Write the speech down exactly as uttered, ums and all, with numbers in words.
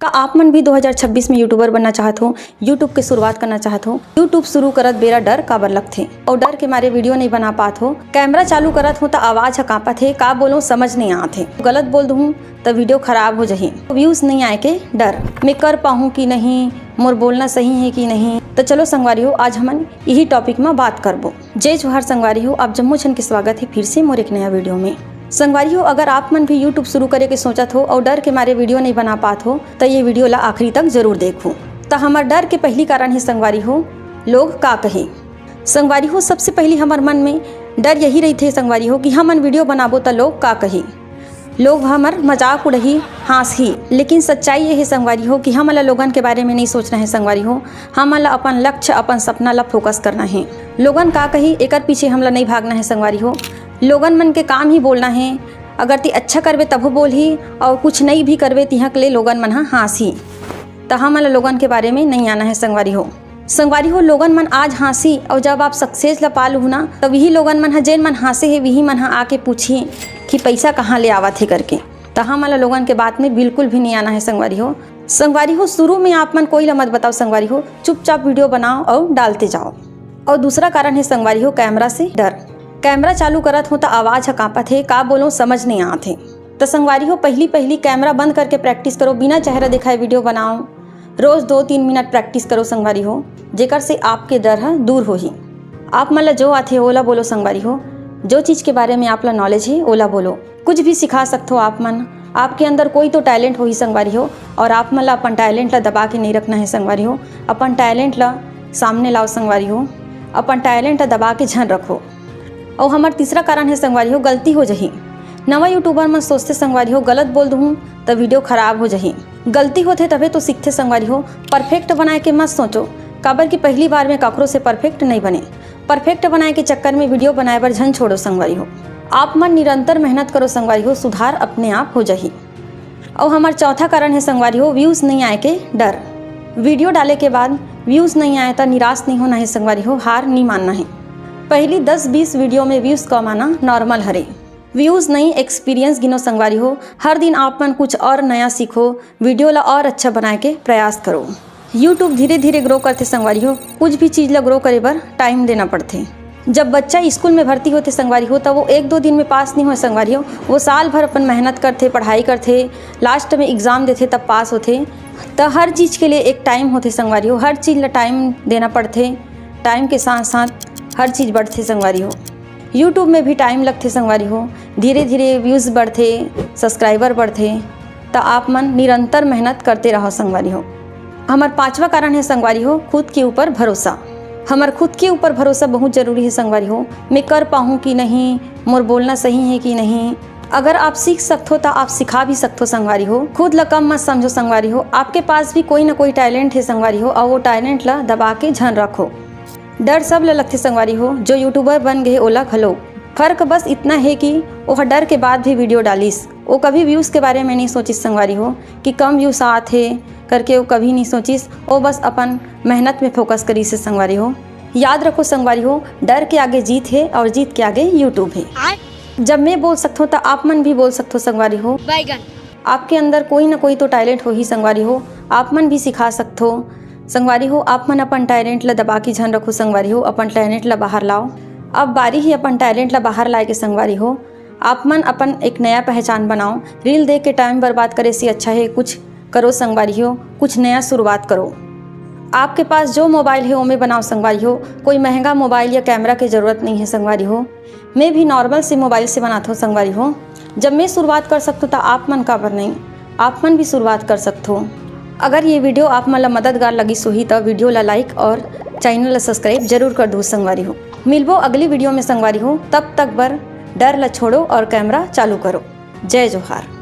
का आप मन भी दो हज़ार छब्बीस में YouTuber बनना चाहत हो, YouTube के शुरुआत करना चाहत हो? YouTube शुरू करत बेरा डर काबर लगथे? अउ डर के मारे video नहीं बना पात हो? Camera चालू करत हो त आवाज ह कांपत हे, का बोलूं समझ नहीं आत हे, गलत बोल दूं त video खराब हो जाही। Views नहीं आए के डर, मैं कर पाहूं कि नहीं, मोर बोलना सही है कि नहीं? त चलो संगवारी हो, आज हमन यही topic म बात करबो। जय जोहार संगवारी हो, आप जम्मो झन के स्वागत है फिर से मोर एक नया video में। संगवारी हो, अगर आप मन भी YouTube शुरू करे के सोचत हो और डर के मारे video नहीं बना पात हो, त ये video ला आखिरी तक जरूर देखो। त हमर डर के पहली कारण है संगवारी हो, लोग का कही। संगवारी हो, सबसे पहली हमर मन में डर यही रहिथे संगवारी हो कि हमन video बनाबो त लोग का कही, लोग हमर मजाक उड़ही, हाँसही। लेकिन सच्चाई ये है संगवारी हो कि हमन ला लोगन के बारे में नहीं सोचना है संगवारी हो, हमन ला अपन लक्ष्य, अपन सपना ला focus करना है। लोगन का कही, एकर पीछे हमला नहीं भागना है संगवारी हो। लोगन मन के काम ही बोलना है। अगर ती अच्छा करबे तभो बोलही, और कुछ नहीं भी करबे तिहक ले लोगन मन ह हाँसही। त हमन ला लोगन के बारे में नहीं आना है संगवारी हो। संगवारी हो, लोगन मन आज हाँसी और जब आप success ला पा लुहू ना, तब यही लोगन मन ह, जेन मन हाँसे हे, वही मन ह आके पूछही कि पैसा कहाँ ले आवत हे करके। त हमन ला लोगन के बात में बिल्कुल भी नहीं आना है संगवारी हो। संगवारी हो, शुरू में आप मन कोई ला मत बताओ संगवारी हो, चुपचाप video बनाओ और डालते जाओ। और दूसरा कारण है संगवारी हो, camera से डर। Camera चालू करत हो त आवाज ह कांपत हे, का बोलूं समझ नहीं आत हे। त संगवारी हो, पहली पहली camera बंद करके practice करो, बिना चेहरा दिखाए video बनाओ। रोज दो तीन मिनट practice करो संगवारी हो, जेकर से आपके डर ह दूर होही। आप मन ला जो आथे ओला बोलो संगवारी हो, जो चीज के बारे में आप ला knowledge है ओला बोलो। कुछ भी सिखा सकथो आप मन। आपके अंदर कोई तो talent होही संगवारी हो, और आप मन ला अपन talent ला दबा के नहीं रखना है संगवारी हो। अपन talent ला सामने लाओ संगवारी हो, अपन talent ला दबा के झन रखो। और हमर तीसरा कारण है संगवारी हो, गलती हो जही। नवा YouTuber मन सोचते संगवारी हो, गलत बोल दूँ त video खराब हो जही। गलती होथे तभे तो सीखथे संगवारी हो, perfect बनाए के मत सोचो, काबर कि पहली बार में काकरो से perfect नहीं बने। Perfect बनाए के चक्कर में video बनाए बर झन छोड़ो संगवारी हो। आप मन निरंतर मेहनत करो संगवारी हो, सुधार अपने आप हो जही। अउ हमर चौथा कारण है संगवारी हो, views नहीं आए के डर। Video डाले के बाद views नहीं आए त निराश नहीं होना है संगवारी हो, हार नहीं मानना है। पहली दस बीस video में views कम आना normal हरे। Views नहीं, experience गिनो संगवारी हो। हर दिन आप मन कुछ और नया सीखो, video ला और अच्छा बनाए के प्रयास करो। YouTube धीरे धीरे grow करथे संगवारी हो, कुछ भी चीज ला grow करे बर time देना पड़थे। जब बच्चा स्कूल में भर्ती होथे संगवारी हो, त वो एक दो दिन में पास नहीं होय संगवारी हो, वो साल भर अपन मेहनत करथे, पढ़ाई करथे, last में exam देथे तब पास होथे। त हर चीज के लिए एक time होथे संगवारी हो, हर चीज ला time देना पड़थे, time के साथ साथ हर चीज बढ़थे संगवारी हो। YouTube में भी time लगथे संगवारी हो, धीरे धीरे views बढ़थे, subscriber बढ़थे, त आप मन निरंतर मेहनत करते रहो संगवारी हो। हमर पांचवा कारण है संगवारी हो, खुद के ऊपर भरोसा। हमर खुद के ऊपर भरोसा बहुत जरूरी है संगवारी हो। मैं कर पाहूँ कि नहीं, मोर बोलना सही है कि नहीं। अगर आप सीख सकथो त आप सिखा भी सकथो संगवारी हो। खुद ला कम मत समझो संगवारी हो, आपके पास भी कोई ना कोई talent है संगवारी हो, और वो talent ला दबा के झन रखो। डर सब ल लगथे संगवारी हो, जो YouTuber बन गए ओला घलो। फर्क बस इतना है कि ओह डर के बाद भी video डालिस। वो कभी views के बारे में नहीं सोचिस संगवारी हो कि कम views आत हे करके, वो कभी नहीं सोचिस। वो बस अपन मेहनत में focus करिस हे संगवारी हो। याद रखो संगवारी हो, डर के आगे जीत है और जीत के आगे YouTube है। जब मैं बोल सकथो त आप मन भी बोल सकथो संगवारी हो। बैगन। आपके अंदर कोई ना कोई तो talent होही संगवारी हो, आप मन भी सिखा सकथो। संगवारी हो, आप मन अपन talent ला दबा के झन रखो संगवारी हो, अपन talent ला बाहर लाओ। अब बारी ही अपन talent ला बाहर लाए के संगवारी हो। आप मन अपन एक नया पहचान बनाओ। Reel देख के time बर्बाद करे से अच्छा है कुछ करो संगवारी हो, कुछ नया शुरुआत करो। आपके पास जो mobile है ओमे बनाओ संगवारी हो, कोई महंगा mobile या camera के जरूरत नहीं है संगवारी हो। मैं भी normal से mobile से बनात हो संगवारी हो। जब मैं शुरुआत कर सकथो त आप मन काबर नहीं, आप मन भी शुरुआत कर सकथो। अगर ये video आप मन ला मददगार लगिस होही त video ला like और channel ला subscribe जरूर कर दो संगवारी हो। मिलबो अगली video में संगवारी हो, तब तक बर डर ला छोड़ो और camera चालू करो। जय जोहार।